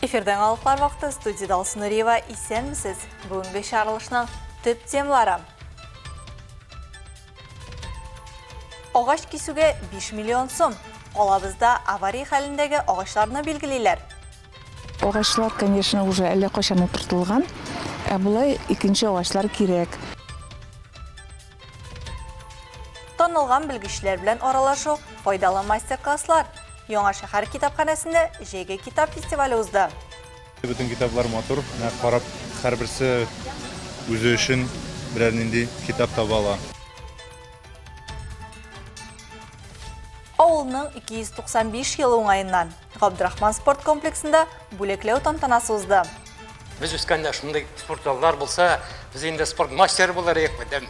Эфирда яңалыклар вакыты студиядә Алсу Нуриева. Исәнмесез. Бүгенге чыгарылышның төп темалары. Агач кисүгә 5 миллион сум. Калабызда авария хәлендәге агачларны билгелиләр. Агачлар, конечно, уже әллә кайчан утыртылган, ә болай икенче агачлар кирәк. Танылган белгечләр белән аралашу, файдалы мастер-класслар. Яңа шәһәр китапханәсендә җәйге китап фестивале узды. Бөтен китаплар матур, менә карап, һәрберсе үзе өчен берәр нинди китап таба ала. Авылның 295 елы уңаеннан Габдрахман спорт комплексында бүләкләү тантанасы узды. Без үскәндә шундый спорт заллар булса, без инде спорт мастеры булыр идек бит.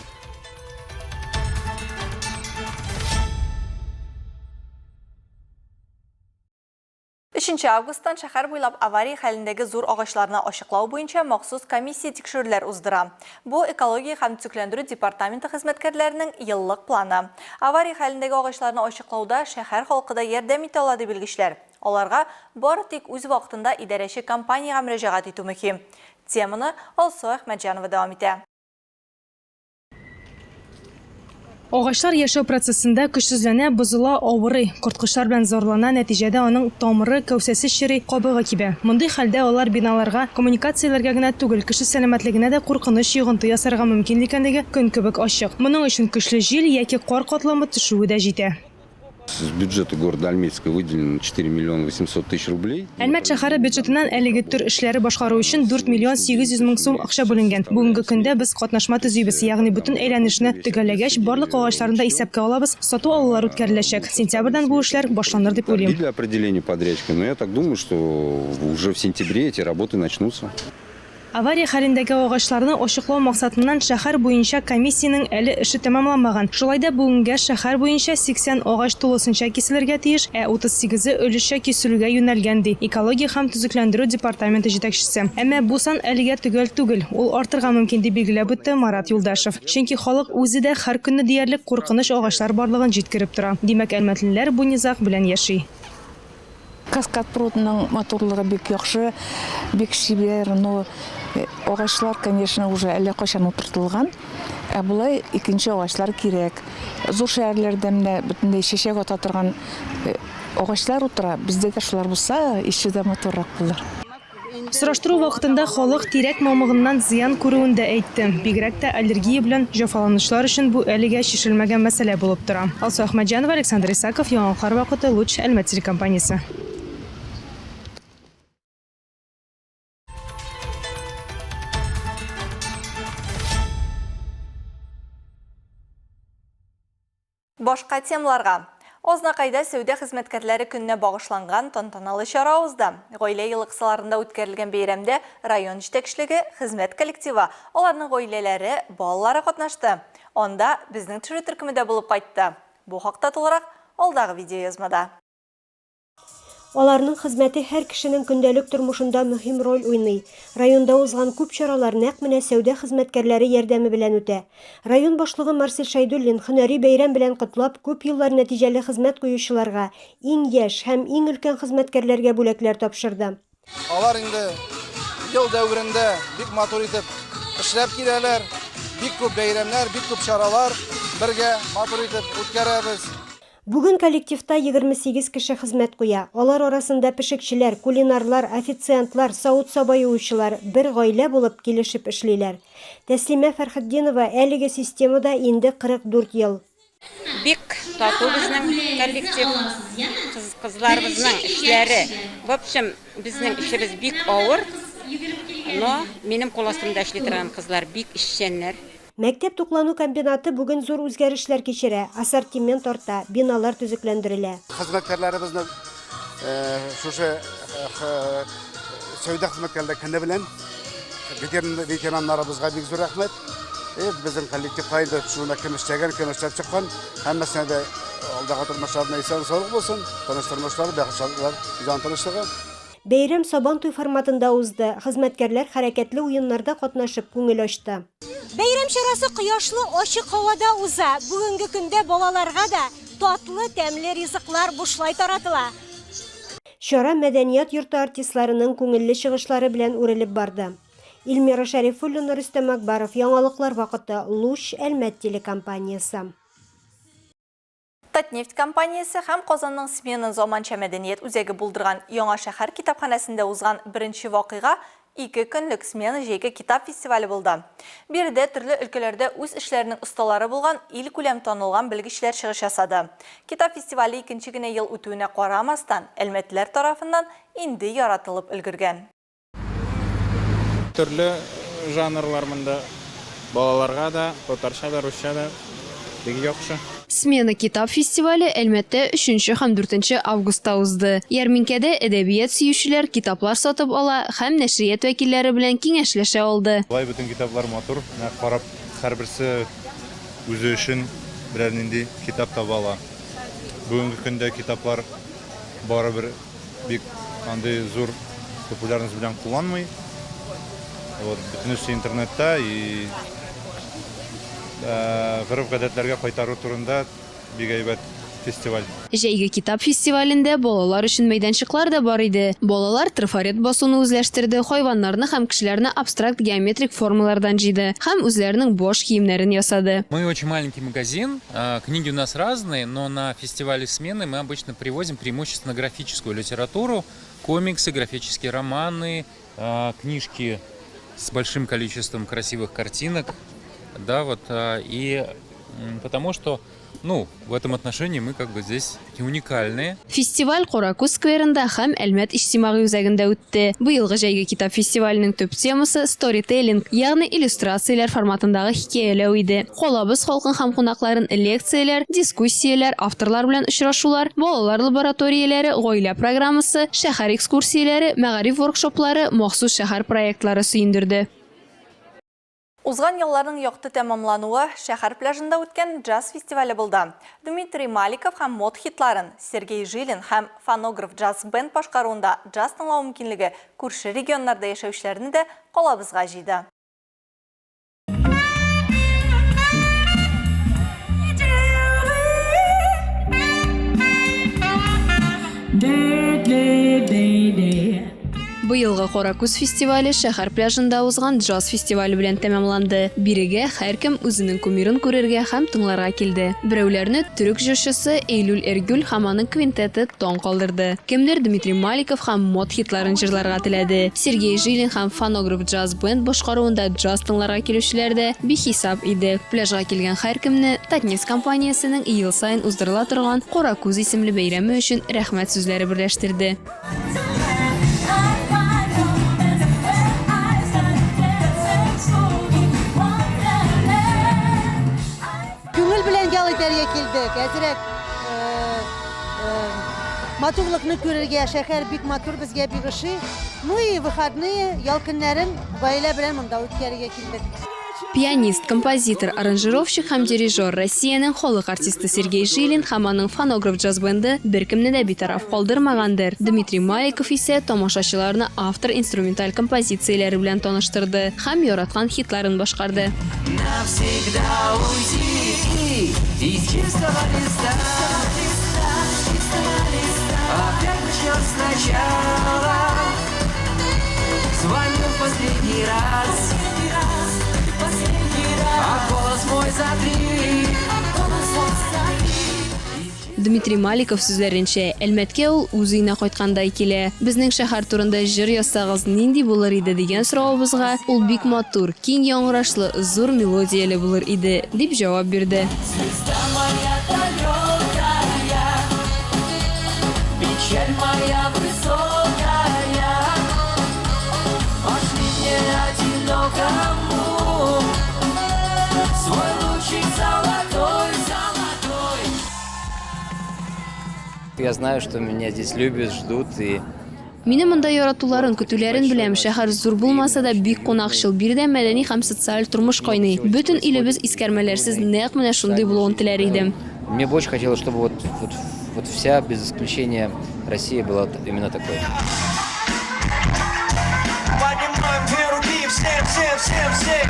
Өченче августтан шәһәр буйлап авария хәлендәге зур агачларны ачыклау буенча махсус комиссия тикшерүләр уздыра. Бу экология һәм төзекләндерү департаменты хезмәткәрләренең еллык планы. Авария хәлендәге агачларны ачыклауда шәһәр халкы да ярдәм итә ала, ди белгечләр. Аларга бары тик үз вакытында идарәче компаниягә мөрәҗәгать итү мөһим. Теманы Алсу Әхмәтҗанова дәвам итә. Агачлар яшәү процессында көчсезләнә, бозыла, авырый, корткычлар белән зарлана, нәтиҗәдә аның тамыры, кәүсәсе чери, кабыгы кибә. Мондый хәлдә алар биналарга, коммуникацияләргә генә түгел, кеше сәламәтлегенә дә куркыныч йогынты ясарга мөмкин икәнлеге көн кебек ачык. Моның өчен көчле җил яки кар катламы төшүе дә җитә. С бюджета города Альметьевска выделено 4 миллиона 800 тысяч рублей. Әлмәт шәһәре бюджетыннан әлеге төр эшләре башкару өчен 4 миллион 800 мең сум акча бүленгән. Бүгенге көндә без катнашма төзибез, ягъни бөтен әйләнешне төгәлләгәч, барлык агачларны да исәпкә алабыз, сату-алулар үткәреләчәк. Сентябрьдән бу эшләр башланыр дип уйлыйм. Для определения подрядчика, но я так думаю, что уже в сентябре эти работы начнутся. Авария хәлендәге агачларны ачыклау максатыннан шәһәр буенча комиссиянең әле эше тәмамланмаган. Шулай да бүгенгә шәһәр буенча 80 агач тулысынча киселергә тиеш, ә 38-е өлешчә киселүгә юнәлгән, ди экология һәм төзекләндерү департаменты җитәкчесе. Әмма бу сан әлегә төгәл түгел, ул артырга мөмкин, дип билгеләп үтте Марат Юлдашев. Чөнки халык үзе дә һәр көнне диярлек куркыныч агачлар барлыгын җиткереп тора. Димәк, әлмәтлеләр бу низаг белән яши. Каскад прудының матурлыгы бик яхшы, бик чибәр, но агачлар, конечно, уже әллә кайчан утыртылган. Ә болай икенче агачлар кирәк. Зур шәһәрләрдә менә бөтенләй чәчәк ата торган агачлар утыра. Бездә дә шулар булса, еще дә матуррак булыр. Сораштыру вакытында халык тирәк мамыгыннан зыян күрүен дә әйтте. Бигрәк тә аллергия белән җәфаланучылар өчен бу әлегә чишелмәгән мәсьәлә булып тора. Алсу Әхмәтҗанова, Александр Исаков, Яңалыклар вакыты, Луч, Әлмәт телекомпаниясе. Башка темаларга. Азнакайда сәүдә хезмәткәрләре көненә багышланган тантаналы чара узды. Гаилә елы кысаларында үткәрелгән бәйрәмдә район җитәкчелеге, хезмәт коллективы, аларның гаиләләре, балалары катнашты. Анда безнең төшерү төркеме дә булып кайтты. Бу хакта тулырак алдагы видеоязмада. Аларның хезмәте һәр кешенең көндәлек тормышында мөһим роль уйный. Районда узган күп чаралар нәкъ менә сәүдә хезмәткәрләре ярдәме белән үтә. Район башлыгы Марсель Шәйдуллин һөнәри бәйрәм белән котлап, күп еллар нәтиҗәле хезмәт куючыларга, иң яшь һәм иң өлкән хезмәткәрләргә бүләкләр тапшырды. Алар инде ел дәверендә бик матур итеп эшләп киләләр. Бик күп бәйрәмнәр, бик күп чаралар бергә матур итеп үткәрәбез. Бүген коллективта 28 кеше хезмәт куя. Алар арасында пешекчеләр, кулинарлар, официантлар, савыт-саба юучылар бер гаилә булып килешеп эшлиләр. Тәслимә Фәрхетдинова әлеге системада инде 44 ел. Бик тату безнең коллектив, кыз, кызларыбызның эшләре. В общем, безнең эшебез бик авыр, но минем кул астымда эшли торган кызлар бик эшчәннәр. Мәктәп туклану комбинаты бүген зур үзгәрешләр кичерә, ассортимент арта, биналар төзекләндерелә. Хезмәткәрләребезне шушы сәүдә хезмәткәрләре көне белән ветераннарыбызга бик зур рәхмәт. Безнең коллективка инде шунда кем эшләгән, кем эшләп чыккан, һәммәсенә дә алдагы тормышларына исән саулык булсын, тыныч тормышлар, бәхет шатлыклар, җан тынычлыгы. Бәйрәм Сабантуй форматында узды, хезмәткәрләр хәрәкәтле уеннарда катнашып күңел ачты. Бәйрәм чарасы кояшлы ачык һавада уза. Бүгенге көндә балаларга да татлы, тәмле ризыклар бушлай таратыла. Чара мәдәният йорты артистларының күңелле чыгышлары белән үрелеп барды. Эльмира Шәрифуллина, Рөстәм Акбаров, Яңалыклар вакыты, Луч, Әлмәт телекомпаниясе. Татнефть компаниясе һәм Казанның Смена заманча мәдәният үзәге булдырган Яңа шәһәр китапханәсендә узган беренче вакыйга ике көнлек Смена җәйге китап фестивале булды. Биредә төрле өлкәләрдә үз эшләренең осталары булган илкүләм танылган белгечләр чыгыш ясады. Китап фестивале икенче генә ел үтүенә карамастан, әлмәтлеләр тарафыннан инде яратылып өлгергән. Төрле жанрлар монда балаларга да, татарча да, русча да бик яхшы. Смена китап фестивале Әлмәттә өченче һәм дүртенче августта узды. Ярминкәдә әдәбият сөючеләр китаплар сатып ала һәм нәшрият вәкилләре белән киңәшләшә алды. Болай бөтен китаплар матур, менә карап һәрберсе үзе өчен берәр нинди китап таба ала. Бүгенге көндә китаплар барыбер бик андый зур популярность белән кулланмый. Вот, бөтенесе интернетта и гореф-гадәтләргә кайтару турында бик әйбәт фестиваль. Җәйге китап фестивалендә балалар өчен мәйданчыклар да бар иде. Балалар трафарет басуны үзләштерде, хайваннарны һәм кешеләрне абстракт геометрик формалардан җыйды һәм үзләренең баш киемнәрен ясады. Мы очень маленький магазин, книги у нас разные, но на фестивале смены мы обычно привозим преимущественно графическую литературу, комиксы, графические романы, книжки с большим количеством красивых картинок, да, вот, и потому что, ну, в этом отношении мы как бы здесь уникальные. Фестиваль Каракүз скверында һәм Әлмәт иҗтимагый үзәгендә үтте. Быелгы җәйге китап фестиваленең төп темасы сторителлинг, ягъни иллюстрацияләр форматындагы хикәяләү иде. Калабыз халкын һәм кунакларын лекцияләр, дискуссияләр, авторлар белән очрашулар, балалар лабораторияләре, гаилә программасы, шәһәр экскурсияләре, мәгариф воркшоплары, махсус шәһәр проектлары сөендерде. Узган ялларның якты тәмамлануы шәһәр пляжында үткән джаз фестивале булды. Дмитрий Маликов һәм мод хитларын, Сергей Жилин һәм Фонограф джаз-бенд башкаруында джаз тыңлау мөмкинлеге күрше регионнарда яшәүчеләрне дә калабызга җыйды. Быелгы Каракүз фестивале шәһәр пляжында узган джаз фестивале белән тәмамланды. Бирегә һәркем үзенең кумирын күрергә һәм тыңларга килде. Берәүләрне төрек җырчысы Эйлюл Эргюл һәм аның квинтеты таң калдырды. Кемдер Дмитрий Маликов һәм мод хитларын җырларга теләде. Сергей Жилин һәм Фонограф джаз бенд башкаруында джаз тыңларга килүчеләр дә бихисап иде. Пляжга килгән һәркемне Татнефть компаниясенең ел саен уздырыла торган Каракүз исемле бәйрәме өчен рәхмәт сүзләре берләштерде. Күңел белән ял итәргә килдек. Әзрәк матурлыкны күрергә, шәһәр бик матур, безгә бик ошый. Ну и выходные, ял көннәрен гаилә белән монда үткәрергә килдек. Пианист, композитор, аранжировщик һәм дирижер, Россиянең халык артисты Сергей Жилин һәм аның Фонограф джаз-бенды беркемне дә битараф калдырмагандыр. Дмитрий Маликов исә тамашачыларны автор инструменталь композицияләре белән таныштырды һәм яраткан хитларын башкарды. Навсегда уйти из чистого листа. Опять начнем сначала. Звоню в последний раз. А голос мой затри. Дмитрий Маликов сүзләренчә, Әлмәткә ул үз өенә кайткандай килә. Безнең шәһәр турында җыр язсагыз, нинди булыр иде дигән соравыбызга, ул бик матур, киң яңгырашлы, зур мелодияле булыр иде, дип җавап бирде. Звезда моя далекая, печаль моя высокая, пошли мне одинокому свой лучик золотой, золотой. Я знаю, что меня здесь любят, ждут и Мине монда яратуларын, көтүләрен беләм. Шәһәр зур булмаса да, бик кунакчыл. Биредә мәдәни һәм социаль тормыш кайный. Бөтен илебез искәрмәләрсез нәкъ менә шундый булуын теләр идем. Мне бы очень хотелось, чтобы вот, вот, вот вся, без исключения, Россия была именно такой. Поднимаем две руки, все, все, все, все.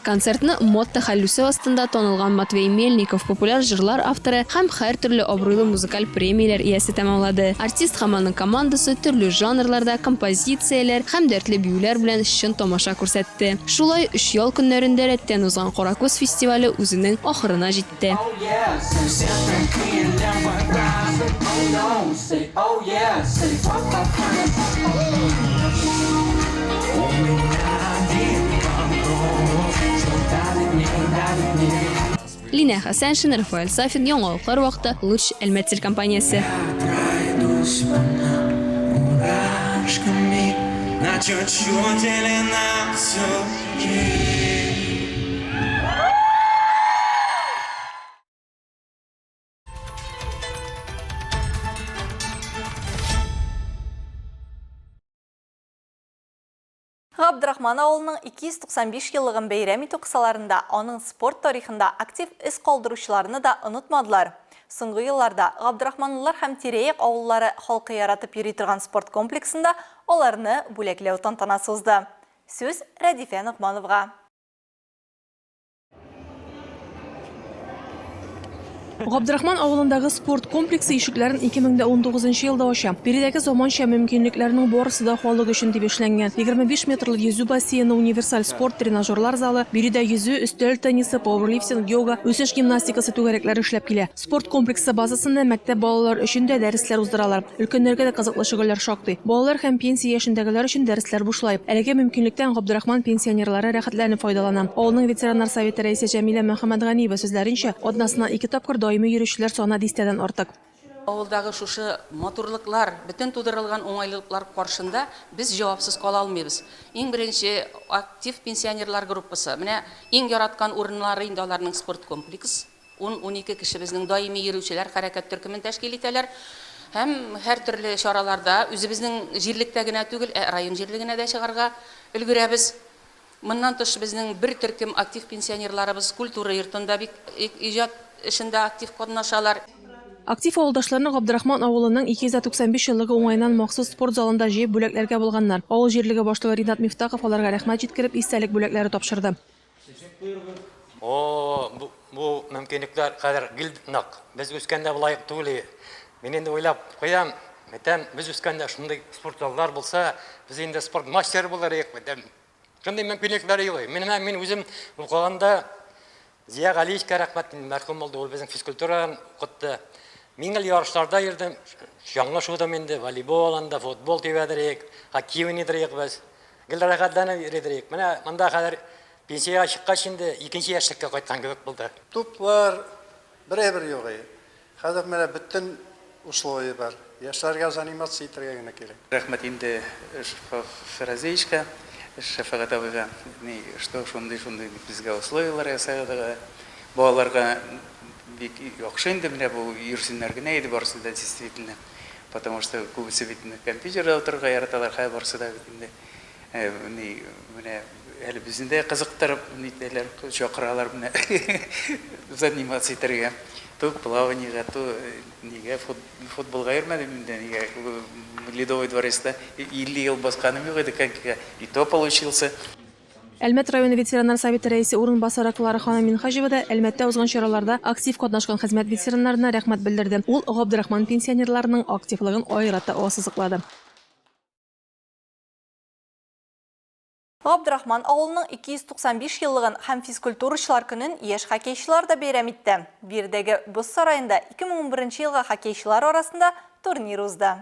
Концертны Мод тәхәллүсе астында танылган Матвей Мельников, популяр җырлар авторы һәм һәртөрле абруйлы музыкаль премияләр иясе тәмамлады. Артист һәм аның командасы төрле жанрларда композицияләр һәм дәртле биюләр белән чын тамаша күрсәтте. Шулай, өч ял көннәрендә рәттән узган Каракүз фестивале үзенең ахырына җитте. Линә Хәсәншина, Рафаэль Сафин, Яңалыклар вакыты, Луч, Әлмәт телекомпаниясе. Габдрахман авылының 295 еллыгын бәйрәм итү кысаларында аның спорт тарихында актив эз калдыручыларны да онытмадылар. Соңгы елларда габдрахманлылар һәм тирә-як авыллары халкы яратып йөри торган спорт комплексында аларны бүләкләү тантанасы узды. Сүз Рәдифә Ногмановага. Габдрахман авылындагы спорт комплексы ишекләрен 2019 елда ача. Биредәге заманча мөмкинлекләрнең барысы да халык өчен дип эшләнгән. 25 метрлы йөзү бассейны, универсаль спорт тренажерлар залы, биредә йөзү, өстәл теннисы, пауэрлифтинг, йога, үсеш гимнастикасы түгәрәкләре эшләп килә. Спорт комплексы базасында мәктәп балалары өчен дә дәресләр уздыралар. Өлкәннәргә дә кызыклы шөгыльләр шактый. Балалар һәм пенсия яшендәгеләр өчен дәресләр бушлай. Әлеге мөмкинлектән Габдрахман пенсионерлары рәхәтләнеп файдалана. Авылның ветераннар советы рәисе Җәмилә Мөхәммәтганиева сүзләренчә, атнасына ике тапкыр даими йөрүчеләр саны дистәдән артык. Авылдагы шушы матурлыклар, бөтен тудырылган уңайлылыклар каршында без җавапсыз кала алмыйбыз. Иң беренче актив пенсионерлар группасы. Менә иң яраткан урыннары инде аларның спорткомплекс. Ун-унике кеше безнең даими йөрүчеләр хәрәкәт төркемен тәшкил итәләр һәм һәртөрле чараларда үзебезнең җирлектә генә түгел, ә район җирлегенә дә чыгарга өлгерәбез. Моннан тыш, безнең бер төркем актив пенсионерларыбыз культура йортында бик иҗат эшендә актив катнашалар. Актив авылдашларны Габдрахман авылының 295 еллыгы уңаеннан махсус спорт залында җыеп бүләкләргә булганнар. Авыл җирлеге башлыгы Ринат Мифтахов аларга рәхмәт җиткереп, истәлек бүләкләре тапшырды. О, бу, бу мөмкинлекләр хәзер гел нык. Без үскәндә болай ук түгел иде. Мин инде уйлап куям, әйтәм, без үскәндә шундый спорт заллар булса, без инде спорт мастеры булыр идек, әйтәм. Шундый мөмкинлекләр юк. Мин менә мин үзем укыганда Зия Галиевичка рәхмәт, мәрхүм булды, ул безнең физкультурадан укытты. Мин гел ярышларда йөрдем, чаңгы шудым инде, волейбол анда, футбол тибәдер идек, хоккей уйныйдыр идек без. Гел рәхәтләнеп йөридер идек. Менә монда хәзер пенсиягә чыккач инде икенче яшьлеккә кайткан кебек булды. Туплар берәй-бер юк и. Хәзер менә бөтен условие бар. Яшьләргә заниматься итәргә генә кирәк. Рәхмәт инде Фәразиевичка, Шәфәгать абыйга, ни, что шундый-шундый безгә условияләр ясады. Балаларга бик яхшы инде менә бу йөрсеннәр генә иде барысы да действительно. Потому что күбесе бит инде компьютерда утырырга яраталар, хәзер барысы да бит инде ни, менә әле безне дә кызыктырып нитәләр, чакыралар менә заниматься итәргә. То плаваниегә, то нигә, футболга йөрмәдем инде, нигә, Ледовый дворецта 50 ел басканым юк иде конькига, и то получился. Әлмәт районы ветераннар советы рәисе урынбасары Клара ханым Минһаҗева да Әлмәттә узган чараларда актив катнашкан хезмәт ветераннарына рәхмәт белдерде. Ул Габдрахман пенсионерларының активлыгын аерата ассызыклады. Габдрахман авылының 295 еллыгын һәм физкультурачылар көнен яшь хоккейчылар да бәйрәм итте. Биредәге боз сараенда 2011 елгы хоккейчылар арасында турнир узды.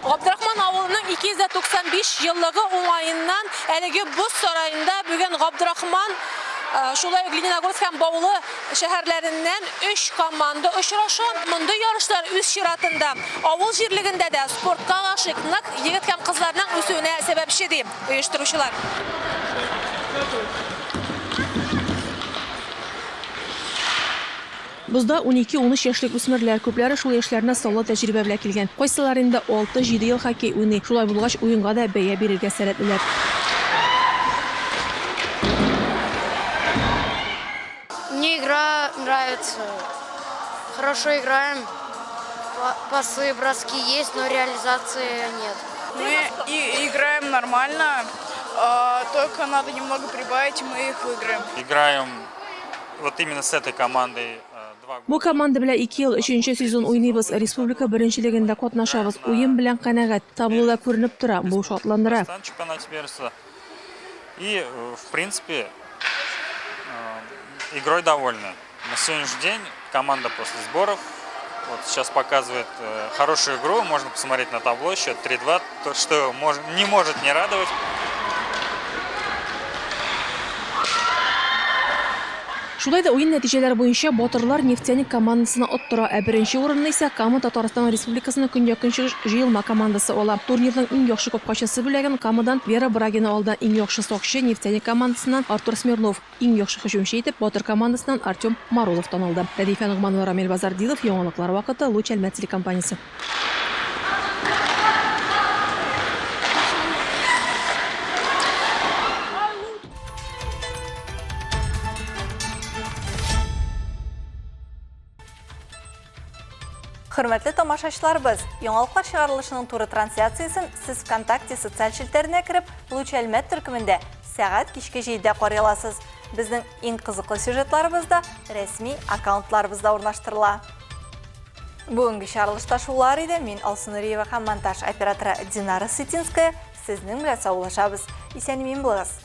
Габдрахман авылының 295 еллыгы уңаеннан әлеге боз сараенда бүген Габдрахман, шулай ук Лениногорск һәм Баулы шәһәрләреннән өч команда очраша. Мондый ярышлар үз чиратында авыл җирлегендә дә спортка гашыйк нык егет һәм кызларның үсүенә сәбәпче, ди оештыручылар. Бозда унике-унөч яшьлек үсмерләр, күпләре шул яшьләренә саллы тәҗрибә белән килгән. Кайсылары инде алты-җиде ел хоккей уйный, шулай булгач, уенга да бәя бирергә сәләтлеләр. Мне игра нравится. Хорошо играем. Пасы, броски есть, но реализации нет. Мы и играем нормально, только надо немного прибавить, и мы их выиграем. Играем вот именно с этой командой Бу команда белән ике ел, өченче сезон уйныйбыз, республика беренчелегендә катнашабыз. Уен белән канәгать. Таблода күренеп тора, бу шатландыра. Чемпионате первенства. И, в принципе, игрой довольны. На сегодняшний день команда после сборов вот сейчас показывает хорошую игру. Можно посмотреть на табло, счет 3-2, то, что не может не радовать. Шулай да уен нәтиҗәләре буенча Батырлар Нефтяник командасына оттыра, ә беренче урынны исә Кама Татарстан Республикасының көньяк-көнчыгыш җыелма командасы ала. Турнирның иң яхшы капкачысы бүләген Камадан Вера Брагина алды, иң яхшы сакчы, Нефтяник командасыннан Артур Смирнов, иң яхшы һөҗүмче итеп Батыр командасыннан Артем Марулов танылды. Рәдифә Ногманова, Рамил Базардилов, Яңалыклар вакыты, Луч Әлмәт телекомпаниясе. Хөрмәтле тамашачыларыбыз, яңалыклар чыгарылышының туры трансляциясен сез ВКонтакте социаль челтәренә кереп, Луч Әлмәт төркемендә сәгать кичке җидедә карый аласыз. Безнең иң кызыклы сюжетларыбыз да рәсми аккаунтларыбызда урнаштырыла. Бүгенге чыгарылышта шулар иде. Мин Алсу Нуриева һәм монтаж операторы Динара Сытинская сезнең белән саубуллашабыз. Исән-имин булыгыз!